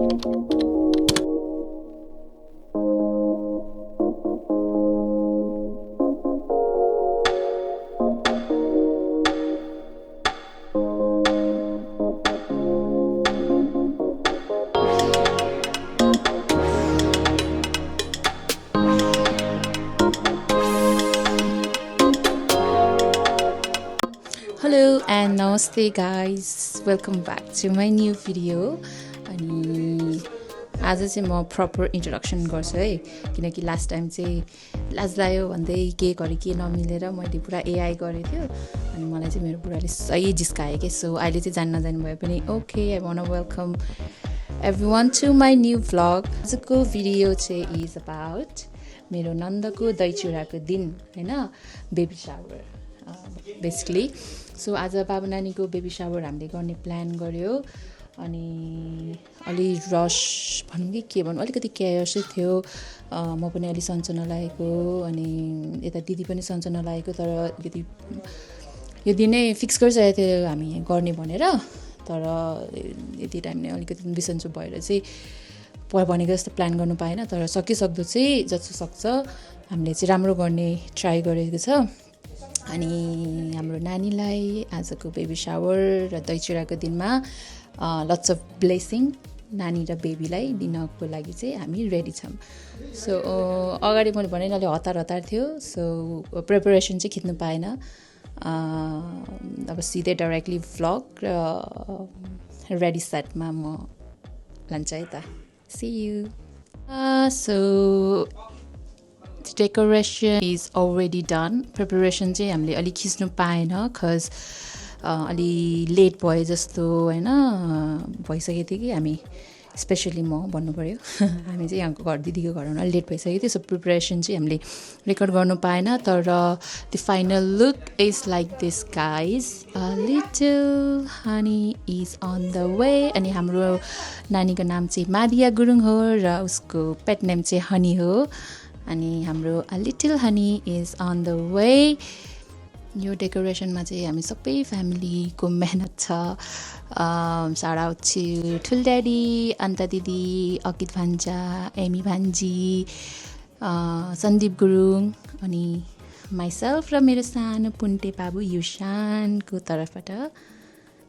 Hello and namaste guys, welcome back to my new video. अनि आज चाहिँ म प्रपर इन्ट्रोडक्सन गर्छु है, किनकि लास्ट टाइम चाहिँ लाज्लायो भन्दै के गरे के नमिलेर मैले पुरा एआई गरेको थियो अनि मलाई चाहिँ मेरो बुढाले सही जिस्कायो के. सो अहिले चाहिँ जान्न नजानु भए पनि okay, I want to welcome everyone to my new vlog. आजको भिडियो चाहिँ इज अबाउट मेरो नन्दको दहीचुराको दिन होइन, बेबी सावर बेसिकली. सो आज बाबु नानीको बेबी सावर हामीले गर्ने प्लान गऱ्यो अनि अलि रस भनौँ कि के भनौँ, अलिकति केयर्सै थियो. म पनि अलि सन्चो नलागेको अनि यता दिदी पनि सन्चो नलागेको, तर अलिकति यो दिनै फिक्स गरिसकेको थियो हामी गर्ने भनेर. तर यति टाइम नै अलिकति बिसन्चो भएर चाहिँ भनेको जस्तो प्लान गर्नु पाएन. तर सकिसक्दो चाहिँ जस्तो सक्छ हामीले चाहिँ राम्रो गर्ने ट्राई गरेको छ. अनि हाम्रो नानीलाई आजको बेबी सावर र दहीचुराको दिनमा लट्स अफ ब्लेसिङ नानी र बेबीलाई दिनको लागि चाहिँ हामी रेडी छौँ. सो अगाडि मैले भने अलि हतार थियो, सो प्रिपरेसन चाहिँ खिच्नु पाएन. अब सिधै डाइरेक्टली भ्लग र रेडी सेटमा म लान्छ है त. See you. So decoration is already done. Preparation चाहिँ हामीले अलिक खिच्नु पाएन खज अलि लेट भयो जस्तो होइन भइसकेको थियो कि हामी, स्पेसली म भन्नु पऱ्यो हामी चाहिँ यहाँको घर दिदीको घरमा अलिक लेट भइसकेको थियो. सो प्रिपरेसन चाहिँ हामीले रेकर्ड गर्नु पाएन. तर the final look is like this guys. Little honey is on the way. अनि हाम्रो नानीको नाम चाहिँ मादिया गुरुङ हो र उसको पेट नेम चाहिँ हनी हो. अनि हाम्रो little honey is on the way. यो डेकोरेसनमा चाहिँ हामी सबै फ्यामिलीको मेहनत छ. साउट आउट टु ठुल ड्याडी, अन्ता दिदी, अकित भान्जा, एमी भान्जी, सन्दीप गुरुङ अनि माइसेल्फ र मेरो सानो पुन्टे बाबु युशानको तर्फबाट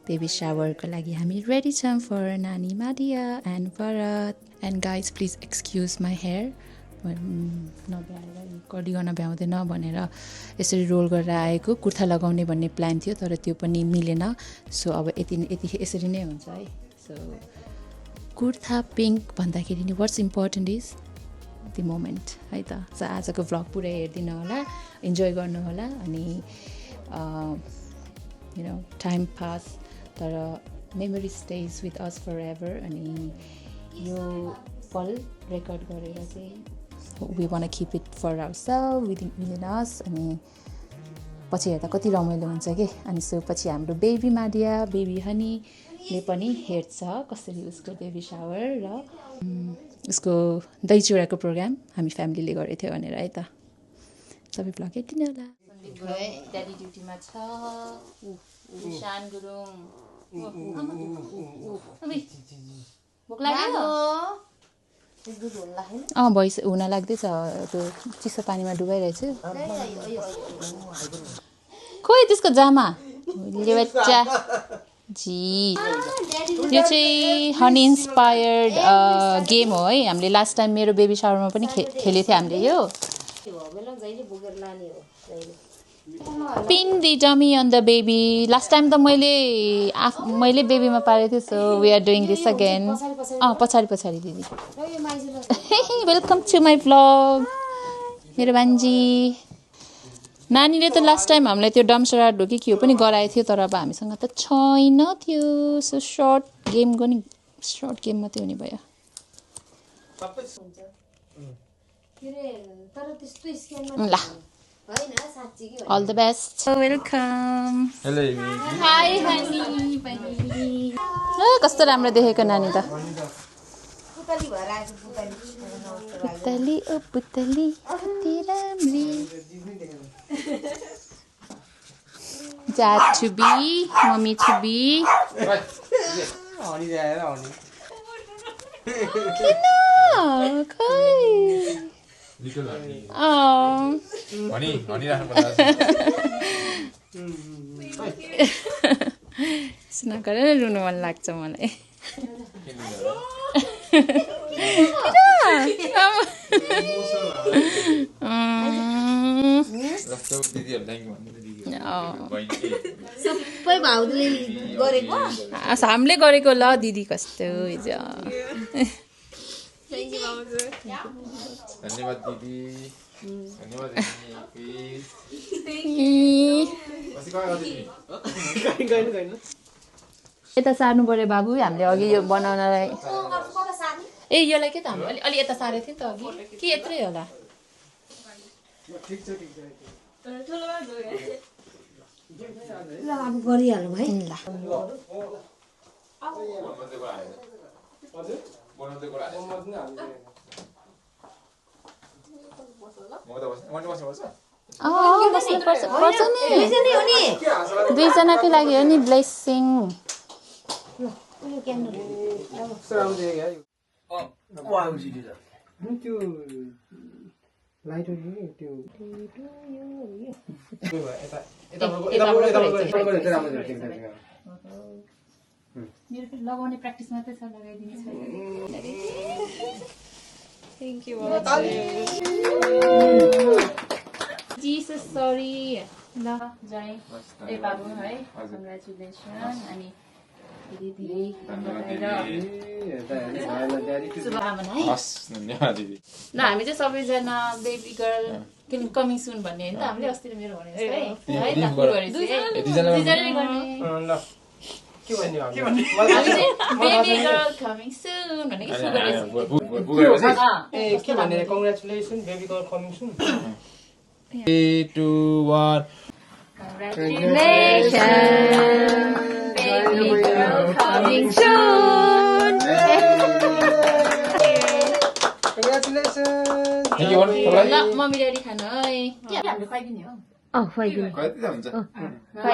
बेबी सावरको लागि हामी रेडी छौँ for Nani Madiya and Bharat. And guys please excuse my hair, नभ्याएर कडी गर्न भ्याउँदैन भनेर यसरी रोल गरेर आएको. कुर्ता लगाउने भन्ने प्लान थियो तर त्यो पनि मिलेन. सो अब यति यसरी नै हुन्छ है. सो कुर्ता पिङ्क भन्दाखेरि नि what's important is the moment है त. सो आजको भ्लग पुरै हेरिदिनु होला, इन्जोय गर्नु होला. अनि यु नो टाइम पास तर memory stage with us forever एभर. अनि यो पल रेकर्ड गरेर चाहिँ we want to keep it for ourselves within us. अनि पछि हेर्दा कति रमाइलो हुन्छ कि. अनि सो पछि हाम्रो बेबी मादिया, बेबी हनीले पनि हेर्छ कसरी उसको बेबी सावर र उसको दहीचुराको प्रोग्राम हामी फ्यामिलीले गरेको थियो भनेर है त. सबै भ्लग हेर्दिनु होला. ड्याडी ड्युटीमा छ. शान गुरुङ भोक लाग्यो भइस हुन लाग्दैछ. त्यो चिसो पानीमा डुबाइरहेछु. खोइ त्यसको जामा बच्चा जी. यो चाहिँ हनी इन्सपायर्ड गेम हो है. हामीले लास्ट टाइम मेरो बेबी सावरमा पनि खेलेको थियो हामीले. यो pin the dummy on the baby. Last time त मैले बेबीमा पारेको थिएँ. So we are doing this again. पछाडि दिदी. वेलकम टु माई भ्लग मेरो भान्जी. नानीले त लास्ट टाइम हामीलाई त्यो डम्सराड हो कि के हो पनि गराएको थियो, तर अब हामीसँग त छैन थियो. सो सर्ट गेम मात्रै हुने भयो. ल all the best. Welcome. Hello. Hi honey bunny. कस्तो राम्रो देखेको नानी त. पुतली ओ पुतली कति राम्री. Dad to be, mommy to be. खै लिटल हनी अँ हनी हनी राख्नु पर्छ नगर रुनु मन लाग्छ मलाई जस्तो दिदीहरु थ्यांक यू भन्नु दिदी सबै भाउजूले गरेको हामीले गरेको ल दिदी कस्तो हिजो धन्यवाद दिदी धन्यवाद दिदी यता सार्नु पर्यो बाबु हामीले अघि यो बनाउनलाई ए यसलाई के त हामीले अलि यता सारेको थियो नि त अघि के यत्रै होला ल अब गरिहालौँ है ल पर्छ नि दुईजनाकै लागि हो नि ब्लेसिङ मेरो फेरि लगाउने प्र्याक्टिस मात्रै छ लगाइदिनु छैन थ्याङ्क यू जिसस सरी ल जय ए बाबु है कङ्ग्रेचुलेसन अनि धेरै शुभकामना है हस् धन्यवाद दिदी ल हामी चाहिँ सबैजना बेबी गर्ल किन कमिङ सुन भन्ने होइन त हामीले अस्ति मेरो भने जस्तो है दुईजनाले गर्ने बेबी गर्ल कमिङ सुन भनेको सुन के भन्ने congratulation baby girl coming soon 3 2 1 Congratulations, baby girl coming soon. Congratulations. Thank you भन्नु ल मम्मी ड्याडी खानु है के हामीले खुवाइदिने हो कति त हुन्छ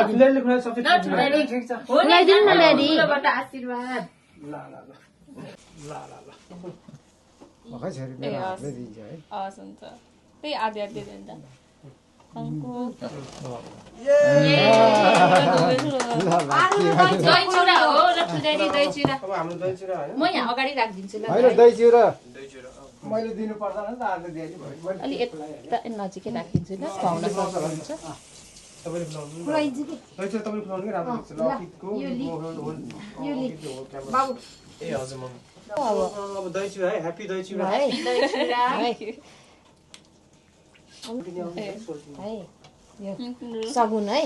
फुलले खुला सबै ड्याडी ठिक छ खुवाइदिनु न ड्याडी बाट आशीर्वाद ल ल ल ल ल भकै छोरी मेरो हातले दिन्छ है हस् हुन्छ त्यही आधी आधी दियो नि त अङ्कु दही चिउरा हो रक्सु ड्याडी दही चिउरा अब हाम्रो दही चिउरा हैन म यहाँ अगाडि राखिदिन्छु ल हैन दही चिउरा मैले दिनु पर्दैन नि त आज दिएँ मैले अलि यता नजिकै राखिदिन्छु ल खुवाउन सक्नुहुन्छ तपाईले खुलाउनु खुलाइदिन्छु कि दही चिउरा तपाईले खुलाउनु कि राम्रो हुन्छ ल किटको बाबु ए हजुर मम्मी अब दही चिउरा है ह्यापी दही चिउरा है दही चिउरा है यो सगुन है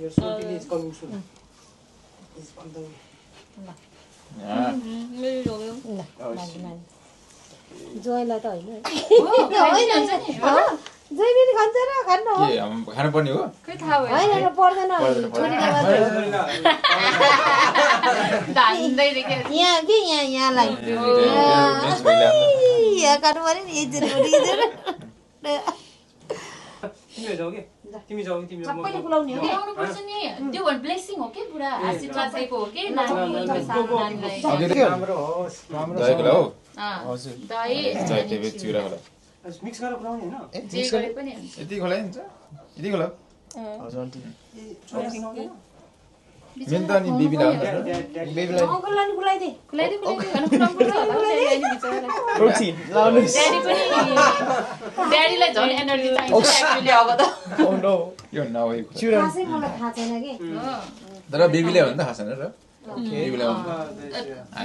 यो सोल्टी इज कमिङ सुन जोइलाई त होइन के जोइले खान्छ र खान्न हो खानु पर्ने हो खै थाहा भयो होइन पर्दैन छोरीले मात्रै हो धान्दै देखे यहाँ के यहाँलाई यहाँ काट्नु पर्यो नि एकजना तिमी जाऊ के तिमी जाऊ तिमी सबैले खुलाउने हो ल्याउनु पर्छ नि त्यो भन् ब्लेसिङ हो के पुरा आशीर्वाद दिएको हो के नानीलाई सानो नानीलाई राम्रो होस् राम्रो दहीको हो हजुर दही चाय टेबल चिउरा होला मिक्स गरेर खुलाउने हैन जे गरे पनि हुन्छ यति खोला हुन्छ यति खोला हजुर आन्टी मेन त अनि बेबीलाई बेबीलाई अङ्कललाई नि खुलाइदे खुलाइदे अनि खुलाउनु पर्छ होला ड्याडी बिचरा प्रोटिन लाउनु ड्याडी पनि ड्याडीलाई झन् एनर्जी चाहिन्छ एक्चुअली अब त ओ नो यो नभएको चिउरा खासै मलाई थाहा छैन कि तर बेबीले हो नि त खास हैन र बेबीलाई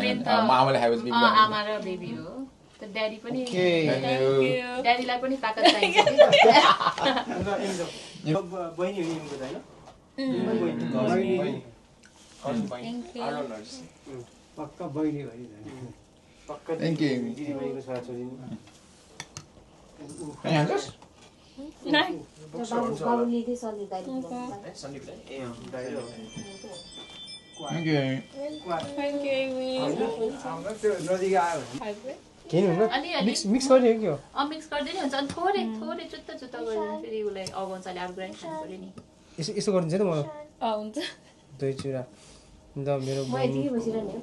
मेन त आमाले खाएपछि बेबीलाई आमा र बेबी हो त ड्याडी पनि थ्यांक यू ड्याडीलाई पनि ताकत चाहिन्छ बहिनी हो निको हैन पक्का बहिनी हो नि पक्का थ्यांक यू दिदी बहिनीको छोरा छोरी कहाँ हान्छस् बाबुले चाहिँ सल्ली दाइले थ्यांक यू त्यो नजिक आयो किन हुन अलिअलि मिक्स गर्ने हो के हो मिक्स गरिदिनु हुन्छ अनि थोरै थोरै चुत्ता चुत्ता गरिदिनु फेरि उसलाई अगाउँचाले अर्को ग्राइन्ड खानु पऱ्यो नि यसो गरिदिन्छ नि त म हुन्छ दही चिउरा अन्त मेरो म यतिकै बसिरहने हो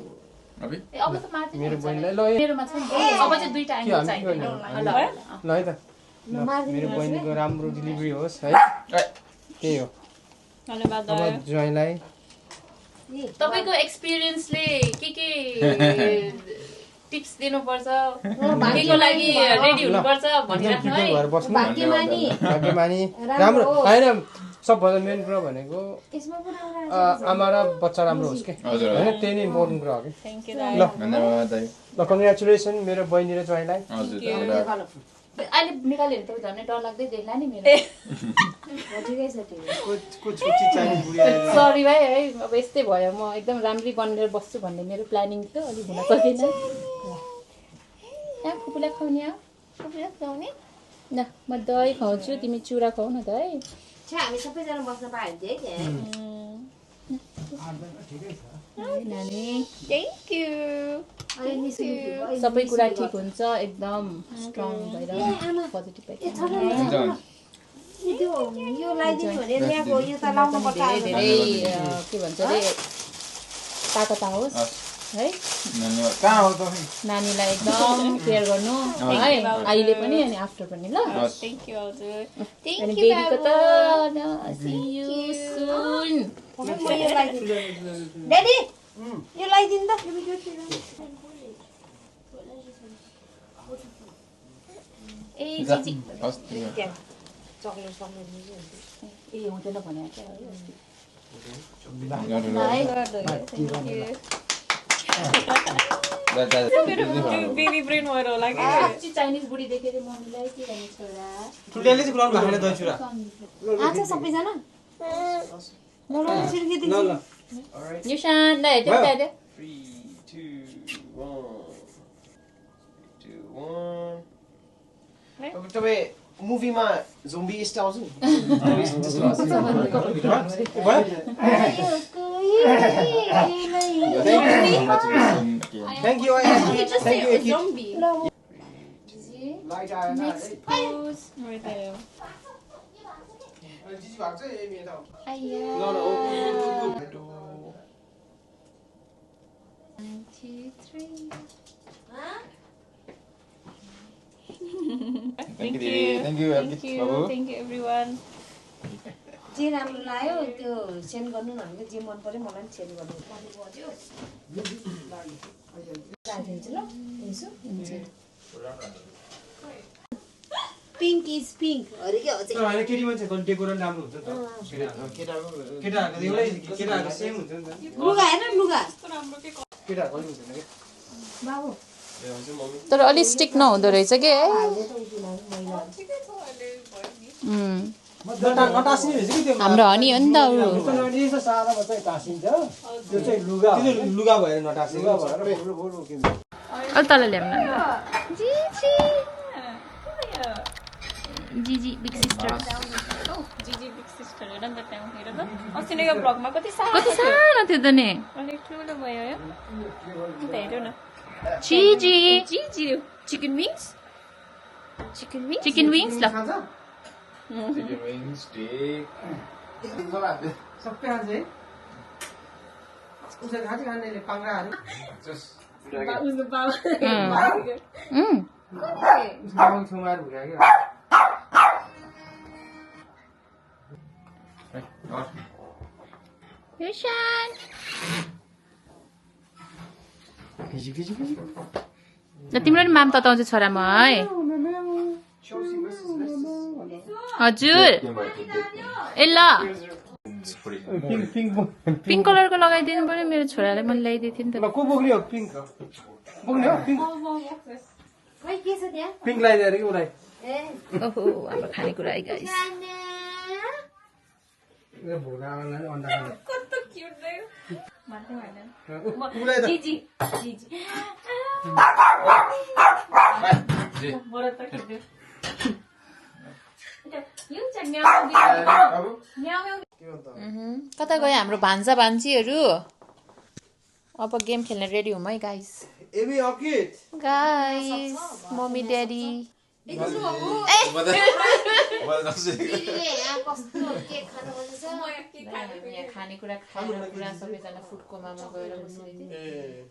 अबि ए अब त मार्दै मेरो बहिनीलाई ल मेरोमा छ नि अब चाहिँ दुईटा एंगल चाहियो ल ल है त मेरो बहिनीको राम्रो डेलिभरी होस् है त्यही हो धन्यवाद अब ज्वाइँलाई तपाईको एक्सपिरियन्सले के टिप्स दिनुपर्छ केको लागि रेडी हुनुपर्छ भनिराख्नु है भएर बस्नु भाग्यमानी भाग्यमानी राम्रो हैन सबभन्दा मेन कुरा भनेको यसमा पनि आमा र बच्चा राम्रो होस् के हजुर हैन त्यही नै इम्पोर्टेन्ट कुरा हो कि थ्याङ्क यू ल धन्यवाद दाइ ल कङ्ग्रेचुलेसन मेरो बहिनी र ज्वाइँलाई हजुर धन्यवाद अहिले निकाल्यो भने त झन् डर लाग्दै देख्ला नि मेरो ठिकै छ ठिकै को छुट्टी चाहिने बुढिया सरी भाइ है अब यस्तै भयो म एकदम राम्ररी बनेर बस्छु भन्ने मेरो प्लानिङ थियो अलि हुन सकेन यहाँ फुपूलाई खुवाउने हो फुपूलाई खुवाउने ल म दही खुवाउँछु तिमी चुरा खुवाउ न त है छ्या हामी सबैजना बस्न पायो भने है नानी थ्याङ्क यू अहिले निस्किनु सबै कुरा ठिक हुन्छ एकदम स्ट्रङ भएर पोजिटिभ भएर हुन्छ हुन्छ त्यो यो लगाइदिनु भने ल्याएको यो त लाउनु पर्छ धेरै के भन्छ अरे ताकत आओस् है धन्यवाद कहाँ हो तपाईँ नानीलाई एकदम केयर गर्नु है अहिले पनि अनि आफ्टर पनि ल थ्याङ्क यू हजुर अनि थ्याङ्क यू बेबीको त see you soon ड्याडी यो लगाइदिनु त ए जीजी हस् चक्लेट चक्लेट ए हुँदैन भने क्या बेबी ब्रेन भएर होला कि साँच्ची चाइनिज बुढी देखेर मम्मीलाई के भन्ने छोरा ठुल्याले चाहिँ खुलाउनु भएको दही चुरा आज सबैजना ल ल ल युशान ल हेर्दै हेर्दै 3, 2, 1 अब तपाईँ मुभीमा जोम्बी यस्तो आउँछ नि thank you thank you light आएन right there. जिजी भएको चाहिँ एमी यता आइया ल ल 1 2 3 Thank you बाबु Thank you everyone. जे राम्रो लाग्यो त्यो सेन्ड गर्नु न भनेको जे मन पर्यो मलाई पनि सेन्ड गर्नु राखिदिन्छु ल यसो पिङ्क इज पिङ्क अरे के हो चाहिँ हैन केटी मान्छेको डेकोरेसन राम्रो हुन्छ नि त केटाहरुको एउटै केटाहरुको सेम हुन्छ नि त लुगा हेर लुगा केटाहरुको हुन्छ नि बाबु तर अलि स्टिक नहुँदो रहेछ के है नटास्ने रहेछ कि त्यो हाम्रो हनी हो नि त ऊ यसो सादामा चाहिँ टासिन्छ त्यो चाहिँ लुगा लुगा भएर नटास्ने लुगा भएर फोटो किन्छ अलि तल ल्याउन जीजी बिग सिस्टर जीजी बिग सिस्टर हेर न त त्यहाँ हेर त अस्ति नै यो ब्लगमा कति सानो कति सानो थियो त नि अलिक ठुलो भयो यो हेर्नु न जीजी जीजी chicken wings chicken wings chicken wings ल Chicken wings, steak. सबै खान्छ है उसले खान्छ खानेले पाङ्राहरू Just उसको बाबा उसको छेउमा भुल्या के युशान ल तिम्रो नि माम तताउँछ छोरामा है हजुर ए ल पिङ्क कलरको लगाइदिनु पर्यो मेरो छोरालाई मैले ल्याइदिएको थिएँ नि त ल को बोक्ने हो पिङ्क बोक्ने हो पिङ्क खै के छ त्यहाँ पिङ्क लगाइदिएर कि उसलाई ए ओहो हाम्रो खानेकुरा है गाइस भोगा आमालाई अन्डा खाने कस्तो क्युट भयो मान्दै भएन उसलाई त जीजी जीजी बडा त खेल्यो यो चाहिँ म्याउ म्याउ कता गयो हाम्रो भान्जा भान्जीहरू अब गेम खेल्न रेडी हौँ है गाइस एमी अकिट गाइस मम्मी ड्याडी दिदीले यहाँ कस्तो केक खानु मन छ यहाँ खानेकुरा खाएर पुरा सबैजना फुड कोमामा गएर बसिरहेको थियो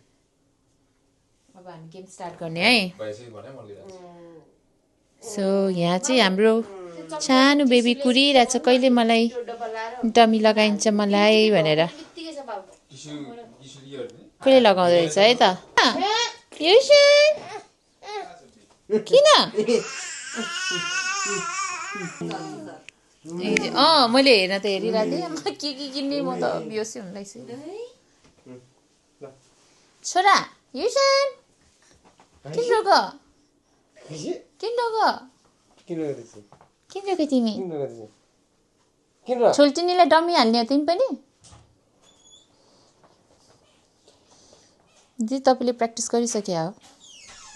अब हामी गेम स्टार्ट गर्ने है भएपछि भने म लिइरहेको छु। सो यहाँ चाहिँ हाम्रो सानो बेबी कुरिरहेछ कहिले मलाई डमी लगाइन्छ मलाई भनेर कहिले लगाउँदो रहेछ है त किन मैले हेर्न त हेरिरहेको थिएँ के किन्ने म त बिहोसी हुन लागिसक्यो छोरा युसन किन रोग तिमी छोल्टिनीलाई डमी हाल्ने हो तिमी पनि दिदी तपाईँले प्र्याक्टिस गरिसक्यो हो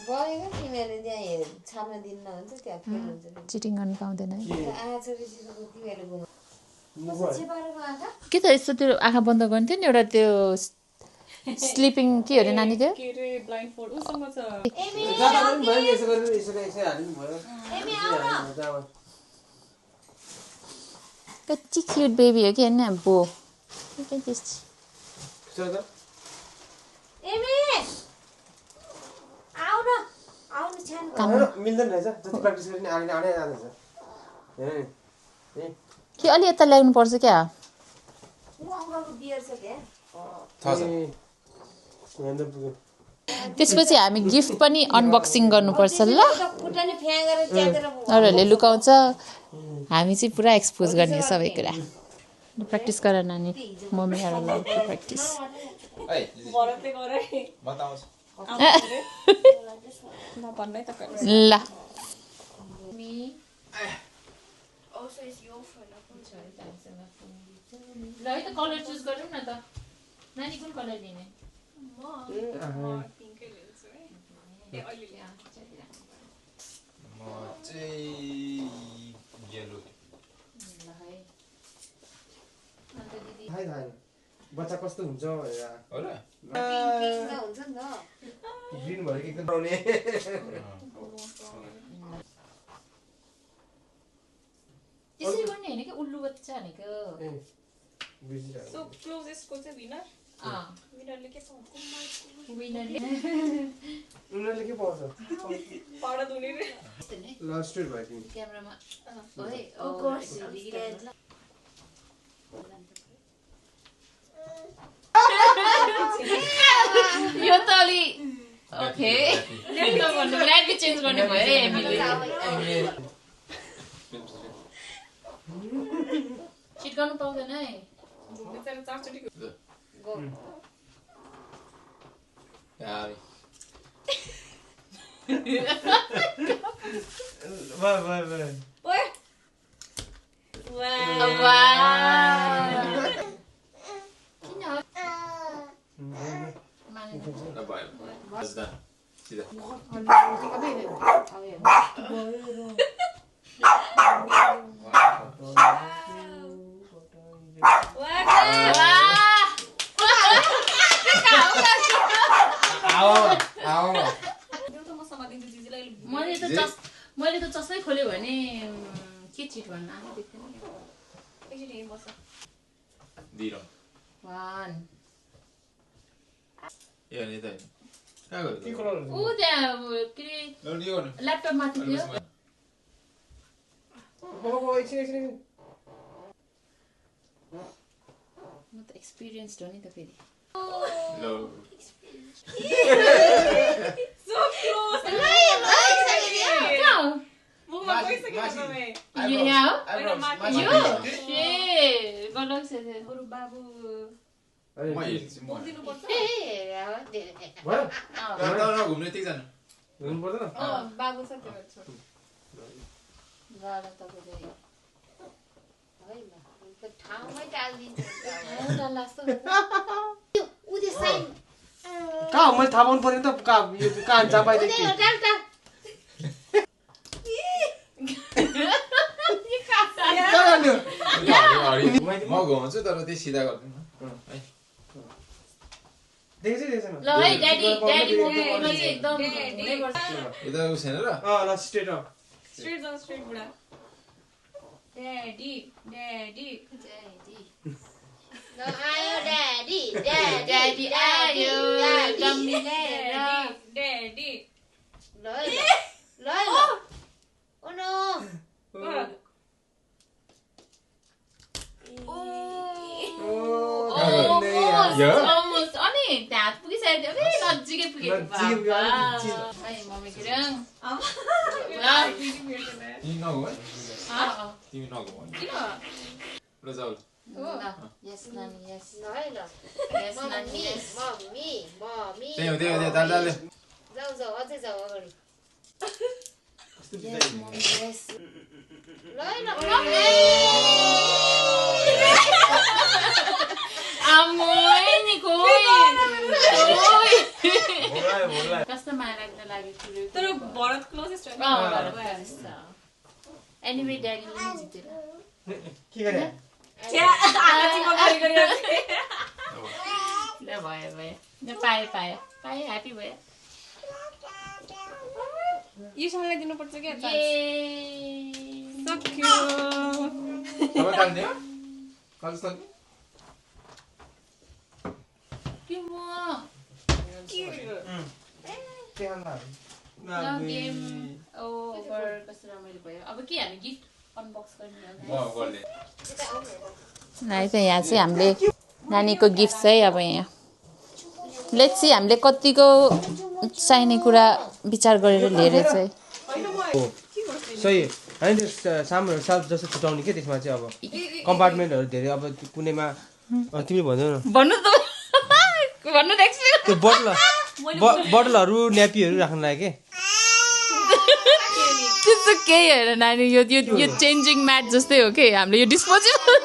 गरेको तिमीहरूले त्यहाँ छाम्न दिन्न हुन्छ त्यहाँ फेल हुन्छ चिटिङ गर्नु पाउँदैन है तिमीहरूले के त यस्तो त्यो आँखा बन्द गर्न्थ्यो नि एउटा त्यो स्लिपिङ के अरे नानी त्यो कति क्युट बेबी हो कि होइन बो मिल्दैन रहेछ जति प्र्याक्टिस गरे नि आउने जाँदैछ कि अलि यता ल्याउनु पर्छ क्या त्यसपछि हामी गिफ्ट पनि अनबक्सिङ गर्नुपर्छ ल अरूहरूले लुकाउँछ हामी चाहिँ पुरा एक्सपोज गर्ने सबै कुरा प्र्याक्टिस गर नानी मम्मी आएर ल प्र्याक्टिस ल ल है त कलर चुज गरौँ न त नानी कुन कलर लिने म चाहिँ येलो बच्चा कस्तो हुन्छ भनेर हो र हुन्छ नि त ग्रिन भयो कि एकदम बनाउने त्यसरी गर्ने होइन कि उल्लु बच्चा भनेको सो क्लोजेस्टको चाहिँ विनर विनरले के पाउँछ उनीहरूले के पाउँछ पाडा धुने रे ल स्ट्रेट भयो तिमी क्यामेरामा यो त अलि ओके ल्यान्ड चेन्ज गर्ने भयो है एमिली चिट गर्नु पाउँदैन है बेचारा चारचोटि यार भयो ओए मैले त चस्मै खोल्यो भने के चिट भन्न आमा देख्दैन एकचोटि यहीँ बस्छ दिरौँ वान यो नि त कहाँ गयो के कलर ऊ त्यहाँ के अरे ल्यापटप माथि थियो एकछिन म त एक्सपिरियन्स्ड हो नि त फेरि लो So close. मुखमा गइसक्यो तपाईँ यहाँ हो eyebrows, यो ए गलत छ बरु बाबु म हेर्छु म दिनुपर्छ भयो घुम्ने त्यही जानु हुनु पर्दैन बाबु छ त्यो छोड गलत तपाईले ठाउँमै टालिदिन्छ कहाँ मैले थाहा पाउनु पर्यो नि त कहाँ जहाँ पाइदिएको म घुमाउँछु तर त्यही सिधा गर्दैन है देखेछ ल है ड्याडी ड्याडी मोमोमा चाहिँ एकदम हुनै पर्छ यता उ छैन र ल स्ट्रेट स्ट्रेट जाऊ स्ट्रेट बुढा ड्याडी ड्याडी आयो ड्याडी ड्याडी आयो डम्मी ल्याएर ड्याडी यो almost अनि त्यहाँ पुगिसकेको थियो नजिकै पुगेको मम्मी किरण तिमी नगो है तिमी नगो ल जाऊ yes nani yes ल है ल yes nani yes mummy mummy त्यही हो दाल जाऊ जाऊ अझै जाऊ अगाडि yes mommy yes ल है ल मम्मी आमोय नि कोइ बोला कस्तो माया लाग्न लाग्यो तर भरत क्लोजेस्ट हो एनिवे ड्याडीले नि जितेर के गरे ल भयो ल पाएँ ह्याप्पी भयो यो साललाई दिनुपर्छ क्या सक्यो अब ताल्ने कल सक्ने के म गेम ओभर कस्तो रमाइलो भयो अब के हामी गिफ्ट अनबक्स गर्ने म गर्ने है त यहाँ चाहिँ हामीले नानीको गिफ्ट चाहिँ अब यहाँ लेट्स सी हामीले कतिको चाहिने कुरा विचार गरेर लिएर चाहिँ सही होइन त्यो सामानहरू सेल्फ जस्तो छुटाउने के त्यसमा चाहिँ अब कम्पार्टमेन्टहरू धेरै अब कुनैमा तिमीले भन्दै न भन्नु देख्छु त्यो बोतलहरू न्यापीहरू राख्नु लाग्यो के त्यस्तो केही होइन नानी यो चेन्जिङ म्याट जस्तै हो कि हामीले यो डिस्पोजेबल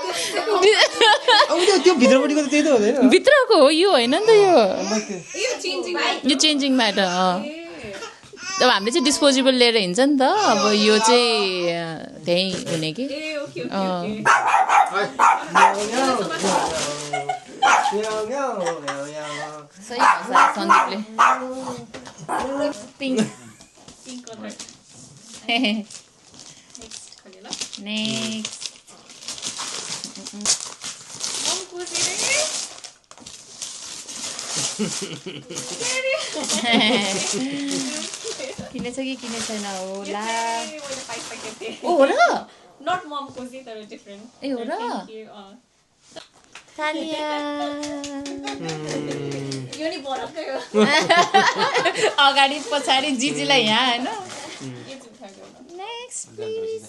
त्यो भित्रपट्टिको त त्यही त हुँदैन भित्रको हो यो होइन नि त यो चेन्जिङ म्याट अब हामीले चाहिँ डिस्पोजेबल लिएर हिँड्छ नि त अब यो चाहिँ त्यही हुने कि सही भन्छ सन्दीपले पिङ्क नेक्स्ट किनेछ कि किने छैन होला ओ हो र नट मम कोजी तर डिफरेन्ट ए हो र तालिया यो नि भरतकै हो अगाडि पछाडि जिजीलाई यहाँ होइन यो जुत्ताको नेक्स्ट प्लिज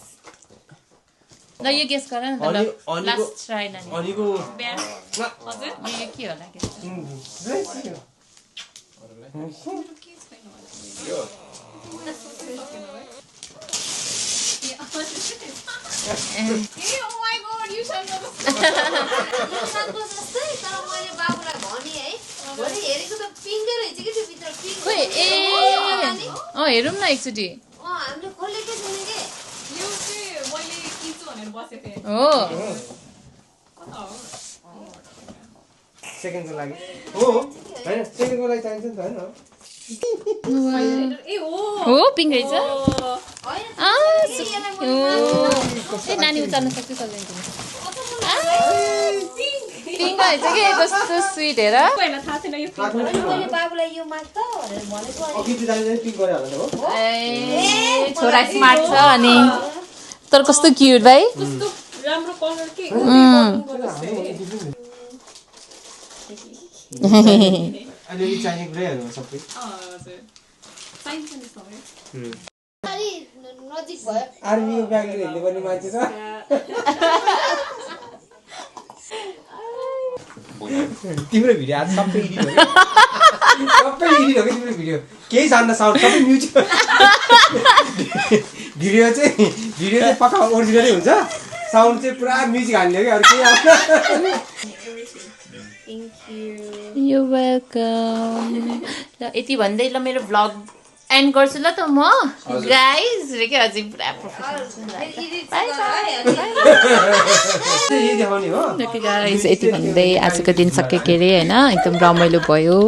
ल यो गेस गर न त ल लास्ट ट्राई नानी अनिको बिहान हजुर यो के होला के हेरौँ न एकचोटि हामीले खोलेकै छैन के यो चाहिँ मैले किन्छु भनेर बसेको थिएँ हो सेकेन्डको लागि हो होइन सेकेन्डको लागि चाहिन्छ नि त होइन ए हो हो पिङ्क रहेछ होइन ए नानी उचाल्न सक्छु सक्दैन पिङ्क रहेछ कि कस्तो स्विट हेर पहिला थाहा छैन यो पिङ्क मैले बाबुलाई यो माग्छ भनेर भनेको अघि चाहिँ जाने पिक गरे होला त हो ए छोरा स्मार्ट छ अनि तर कस्तो क्युट भाइ कस्तो राम्रो कलर के अहिले यो चाहिने कुराहरू हो सबै हजुर चाहिन्छ नि सबै अलि नजिक भयो आर्मी ब्यागले हिँड्ने पनि मान्छे छ तिम्रो भिडियो आज सबै एडिट हो सबै एडिट हो कि तिम्रो भिडियो केही छैन साउन्ड सबै म्युजिक भिडियो चाहिँ पक्का ओरिजिनलै हुन्छ साउन्ड चाहिँ पुरा म्युजिक हाल्ने हो कि अरू केही आउँछ यु वेलकम ल यति भन्दै ल मेरो भ्लग एन्ड गर्छु ल त म गाइज रे के अझै पुरा यही देखाउने हो गाइज यति भन्दै आजको दिन सके के अरे होइन एकदम रमाइलो भयो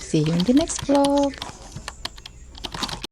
see you in the next vlog